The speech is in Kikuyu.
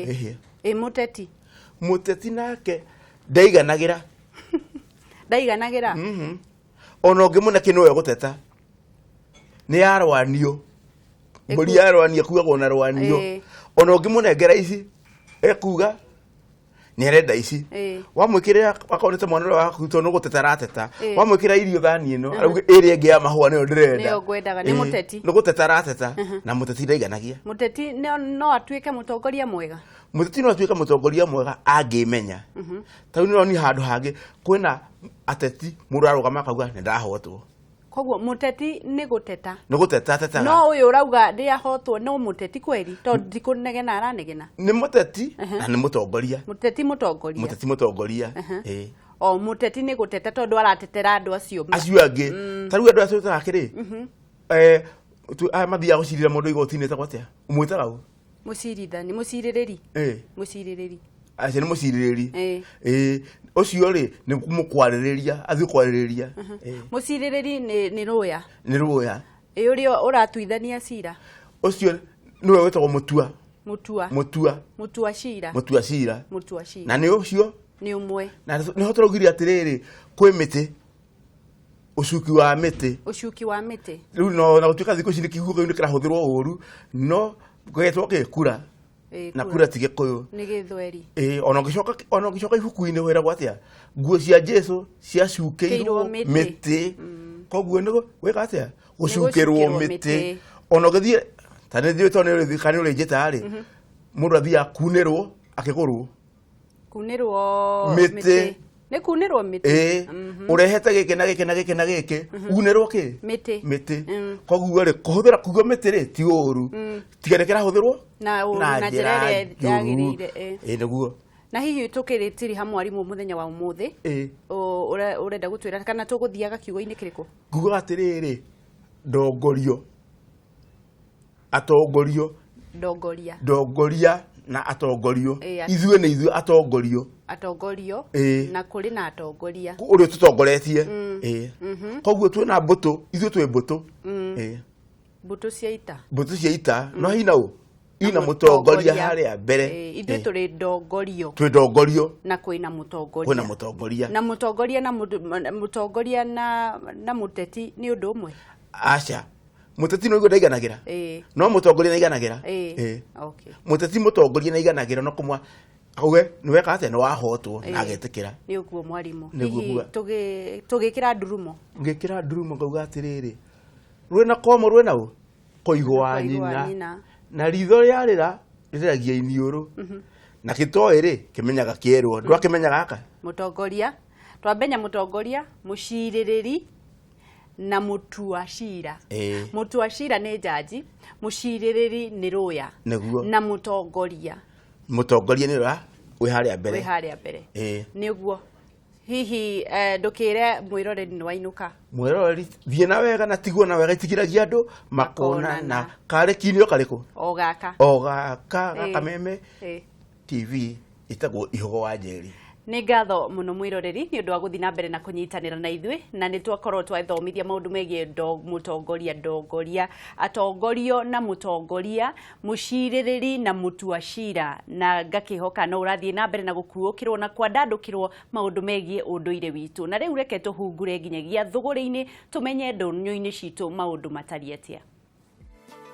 Ĩhĩ. Ĩ mũteti? Mũteti nake ndaiganagĩra. Ndaiganagĩra. Ona ũngĩmũne kĩ nĩwe gũteta nĩ yarwanio mbũri yarwanio ĩkuagwo na rwanio. Ona ũngĩmũnengera ici ekuga nĩ arenda ici. Wamwĩkĩrĩra akorwo nĩ ta mwana ũrĩa waku tondũ nĩ gũteta arateta, wamwĩkĩra irio thani ĩno arauga ĩrĩa ĩngĩ ya mahũa nĩyo ndĩrenda. Nĩyo ngwendaga, nĩ mũteti. Nĩ gũteta arateta na mũteti ndaiganagia. Mũteti no atuĩke mũtongoria mwega? Mũteti no atuĩke mũtongoria mwega angĩmenya. Ta rĩu nĩũroni handũ hangĩ kwĩna ateti mũndũ arũgama akauga nĩ ndahotwo. Koguo mũteti nĩ gũteta. Nĩ gũteta atetaga. No ũyũ ũrauga ndĩahotwo no mũteti kweri, tondũ ti kũnegena aranegena. Nĩ mũteti na nĩ mũtongoria. Mũteti mũtongoria. Mũteti mũtongoria. Ĩĩ. O mũteti nĩ gũteta tondũ aratetera andũ acio. Acio angĩ. Ta rĩu andũ acio twĩtaga atĩrĩ, aya mathiaga gũcirĩra mũndũ igoti-inĩ etagwo atĩa? Ũmwĩtaga ũ? Mũcirithani, mũcirĩrĩri. Ĩĩ. Mũcirĩrĩri. Acio nĩ mũcirĩrĩri. Ĩĩ. Ũcio rĩ nĩ mũkwarĩrĩria, athiĩ kwarĩrĩria. Ĩĩ. Mũcirĩrĩri nĩ rũya. Nĩ rũya. Ĩ ũrĩa ũratuithania cira. Ũcio nĩwe wĩtagwo mũtua. Mũtua. Mũtua. Mũtua cira. Mũtua cira. Mũtua cira. Na nĩ ũcio. Nĩ ũmwe. Na nĩho tũraugire atĩrĩrĩ, kwĩ mĩtĩ. Ũcuki wa mĩtĩ. Ũcuki wa mĩtĩ. Rĩu no na gũtuĩka thikũ ici nĩ kiugo kĩu nĩ kĩrahũthĩrwo ũru, no gĩgetwo kĩ kura. Na kura ti Gĩkũyũ. Nĩ Gĩthweri. Ĩĩ, ona ũngĩcoka ibuku-inĩ wĩragwo atĩa? Nguo cia Jesu ciacukĩirwo mĩtĩ. Mĩtĩ. Koguo nĩ gwĩka atĩa? Gũcukĩrwo Gũcukĩrwo mĩtĩ. Mĩtĩ. Ona ũngĩthiĩ ta nĩ thiĩ tondũ nĩ ũrĩthiĩ kana nĩ ũrĩnjĩta rĩ, mũndũ athiaga kunĩrwo akĩgũrwo. Kunĩrwo Mĩtĩ. Nĩ kunĩrwo mĩtĩ. Ĩĩ, ũrehete gĩkĩ na gĩkĩ na gĩkĩ na gĩkĩ, unĩrwo kĩ? Mĩtĩ. Mĩtĩ. Koguo rĩ, kũhũthĩra kuga mĩtĩ rĩ ti ũru. Tiga nĩ kĩrahũthĩrwo Na na njĩra ĩrĩa njũru. yagĩrĩire, ĩĩ. Ĩĩ nĩguo. Na hihi tũkĩrĩtiriha mwarimũ mũthenya wa ũmũthĩ, Ĩĩ. Ũrenda gũtwĩra kana tũgũthiaga kiugo-inĩ kĩrĩkũ? Ngugaga atĩrĩrĩ, ndongorio, atongorio. Ndongoria. Ndongoria na atongorio. Ĩĩ, Ithuĩ nĩ ithuĩ atongorio. Atongorio. Ĩĩ. Na kũrĩ na atongoria. Ũrĩa tũtongoretie. Ĩĩ. Koguo twĩ na mbũtũ, ithuĩ twĩ mbũtũ. Ĩĩ. Mbũtũ cia ita. Mbũtũ cia ita, no hina ũ? Ina mũtongoria harĩa mbere. Ĩĩ, ithuĩ tũrĩ ndongorio. Twĩ ndongorio. Na kwĩna mũtongoria. Kwĩna mũtongoria. Na mũtongoria na mũtongoria na mũteti nĩ ũndũ ũmwe? Aca. Mũteti no igua ndaiganagĩra. Ĩĩ. No mũtongoria nĩaiganagĩra. Ĩĩ. Ĩĩ. Okay. Mũteti mũtongoria nĩaiganagĩra no kũmwa auge nĩ weka atĩa nĩ wahotwo na Ĩĩ. agetĩkĩra. Nĩ ũguo mwarimũ. Nĩguo Hihi nguga. Tũgĩkĩra ndurumo? Ngĩkĩra ndurumo ngauga atĩrĩrĩ, rwĩna komo rwĩna ũ? Koigo wa Koigo wa nyina. nyina. Na ritho rĩarĩra rĩrĩragia iniũrũ. Na gĩtoĩ rĩ kĩmenyaga kĩerwo. Ndwakĩmenya gaka? Mũtongoria. Twambenya mũtongoria, mũcirĩrĩri na mũtua cira. Ĩĩ. Mũtua cira nĩ jaji, mũcirĩrĩri nĩ rũya. Nĩguo. Na mũtongoria. Mũtongoria nĩ ũrĩa wĩ harĩa mbere. Wĩ harĩa mbere. Ĩĩ. Nĩguo. Hihi ndũkĩre mwĩroreri nĩ wainũka. Mwĩroreri thiĩ na wega na tigwo na wega itigiragia andũ makonana. Makonana. Karĩ kinio karĩkũ? O gaka. O gaka Ĩĩ. Gakameme Ĩĩ. TV ĩtagwo Ihogo wa Njeri. Nĩ ngatho mũno mwĩroreri nĩ ũndũ wa gũthiĩ na mbere na kũnyitanĩra na ithuĩ, na nĩ twakorwo twathomithia maũndũ megiĩ mũtongoria, ndongoria, atongorio na mũtongoria, mũcirĩrĩri na mũtua cira, na ngakĩhoka no ũrathiĩ na mbere na gũkuũkĩrwo na kwandandũkĩrwo maũndũ megiĩ ũndũire witũ. Na rĩu reke tũhungure nginyagia thũgũrĩ-inĩ tũmenye ndũnyũ-inĩ citũ maũndũ matariĩ atĩa.